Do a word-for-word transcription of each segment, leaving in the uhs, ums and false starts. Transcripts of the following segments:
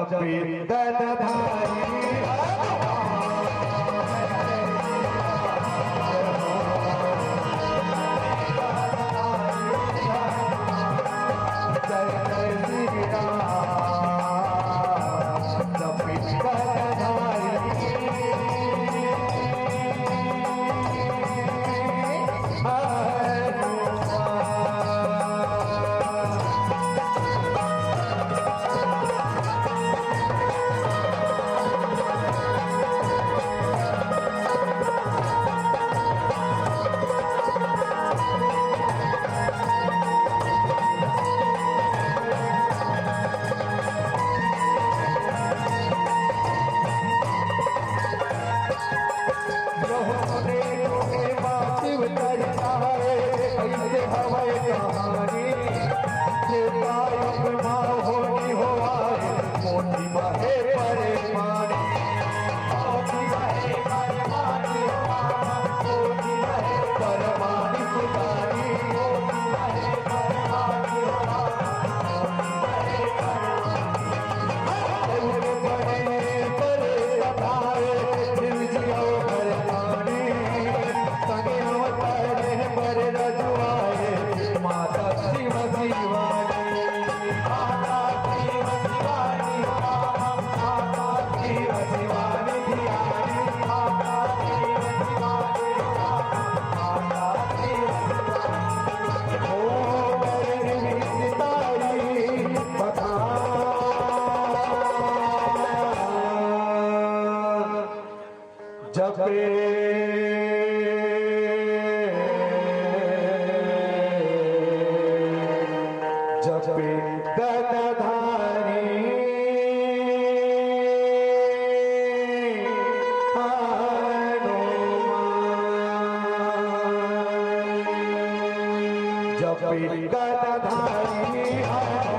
जपे गदधारी हनुमान। जय जय श्री राम, जपे गदधारी हनुमान। जपे जपे गदधारी हनुमान। जपे गदधारी हनुमान।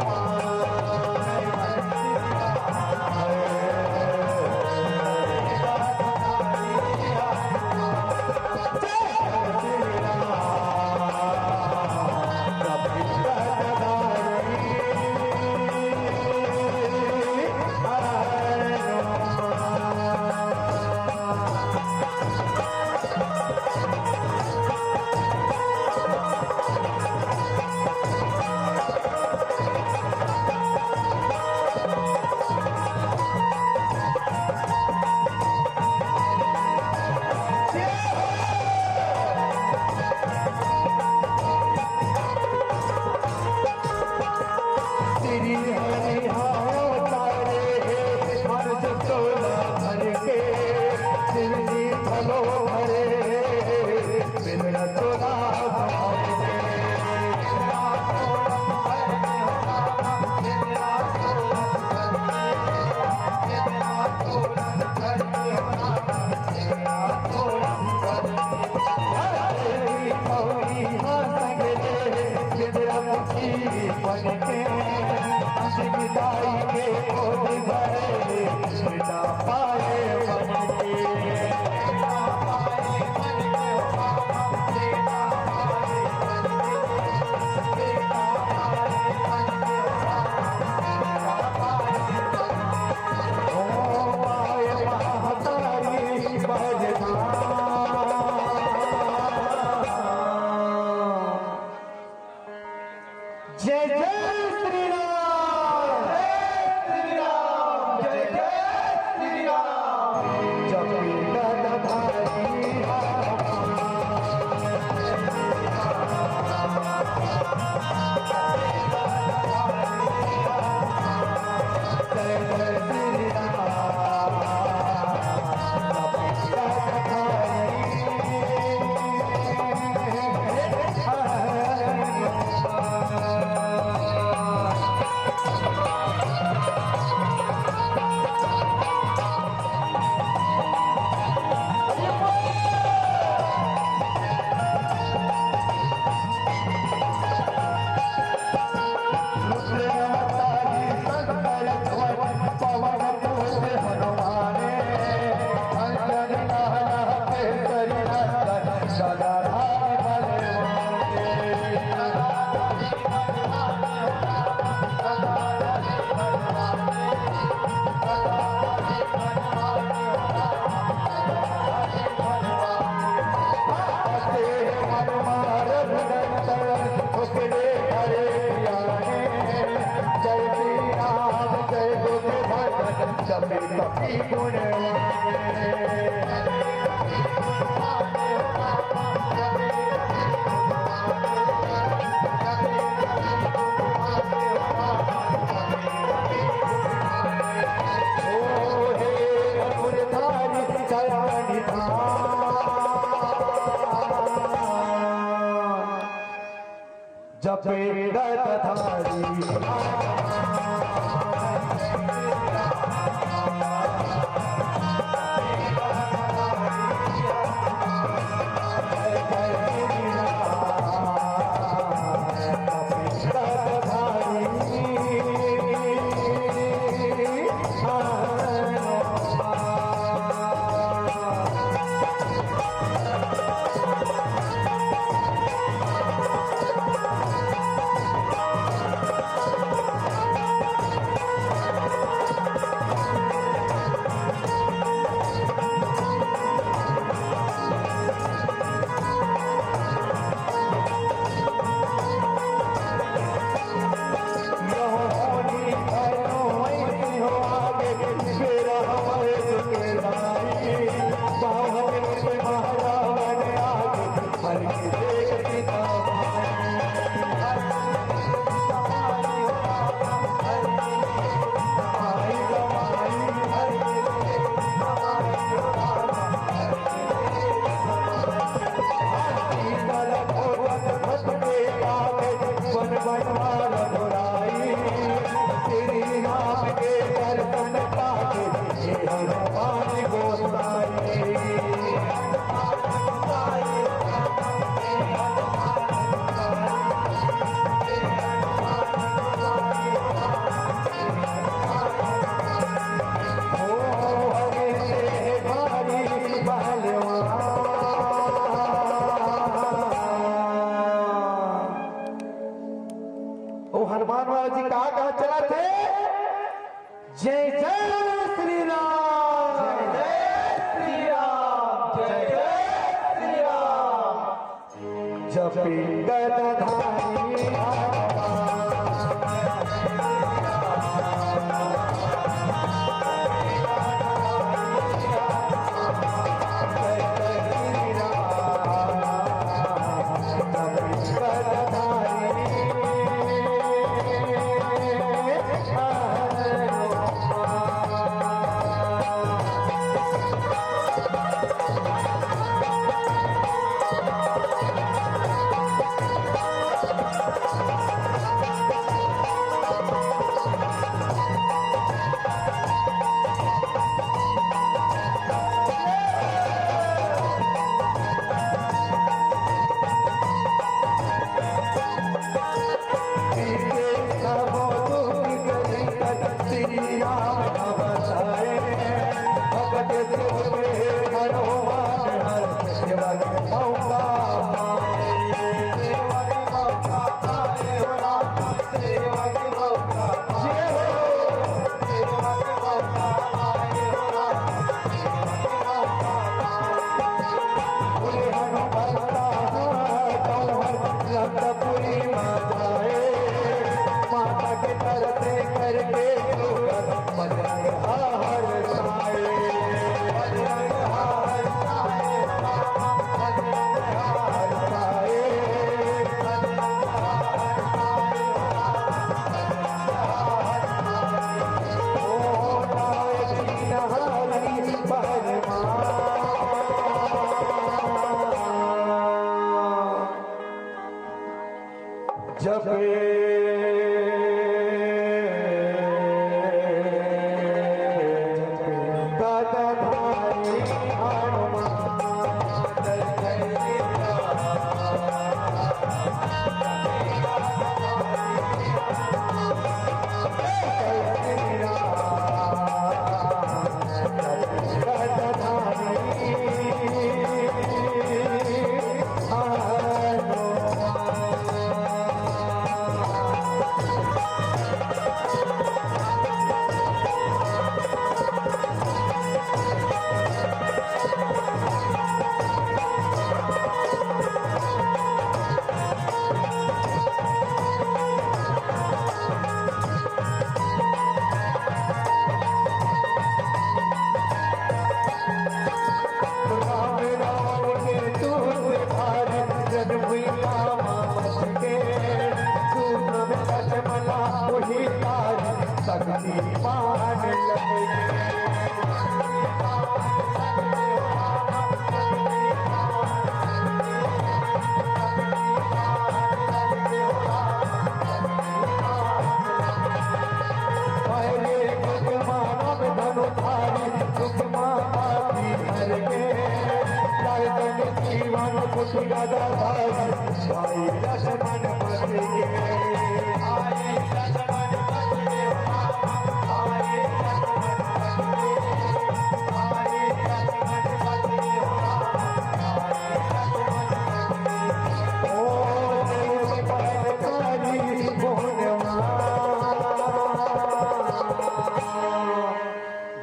जय जय श्री राम, जय श्री राम, जय जय श्री राम। जपे गदधारी हनुमान। जय जय श्री राम। जपे कपि गुण जपे गदधारी। ओ हनुमान बाबा जी का कहा चलत हे? जय जय श्री राम, जय जय श्री राम, जय जय श्री राम। जपे गदधारी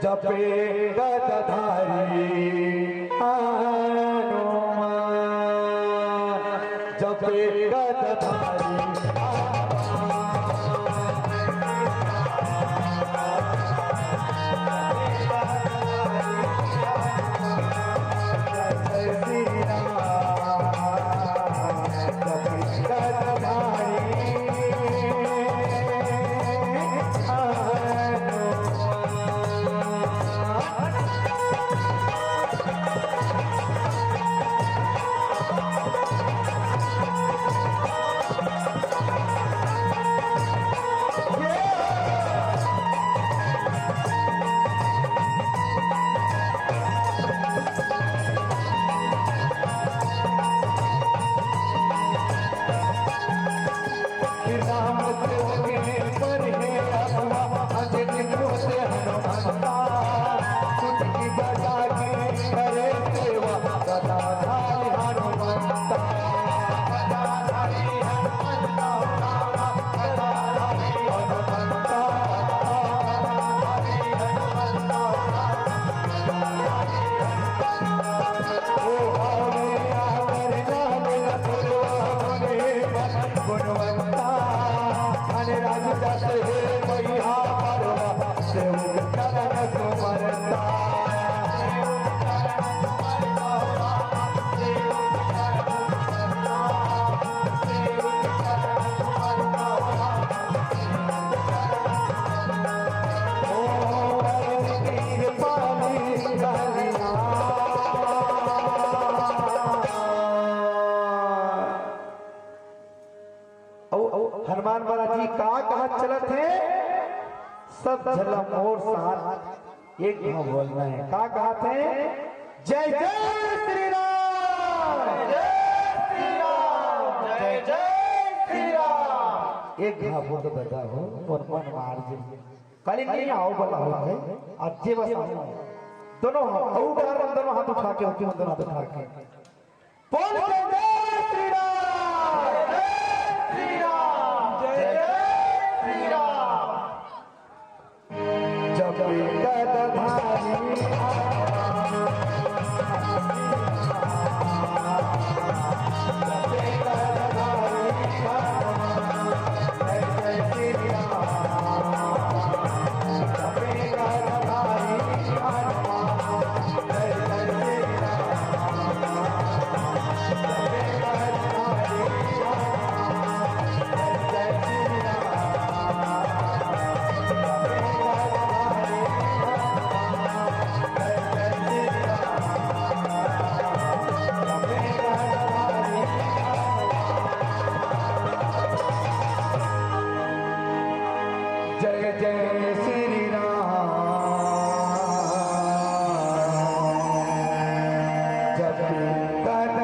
जपे गदधारी हनुमान, जपे गदधारी हनुमान। जय श्री राम, जपे गदधारी हनुमान। अउ, अउ हनुमान महाराज जी का कहत चलत हे? सब झन ला मोर साथ एक घांव बोलना हे। का कहत हे? जय जय श्री राम, जय श्री राम, जय जय श्री राम। एक घांव बोल दो दादा हो, मोर मन मार जे। काली नहीं आओ बला हो भाई, आज जे बस आओ। दोनों हाथ, अउ उधार दोनों हाथ उठा के, होती दोनों हाथ उठा के। बोल जय जय श्री राम, जय श्री राम, जय जय श्री राम। जब गदधारी जय जय श्री राम। जब तन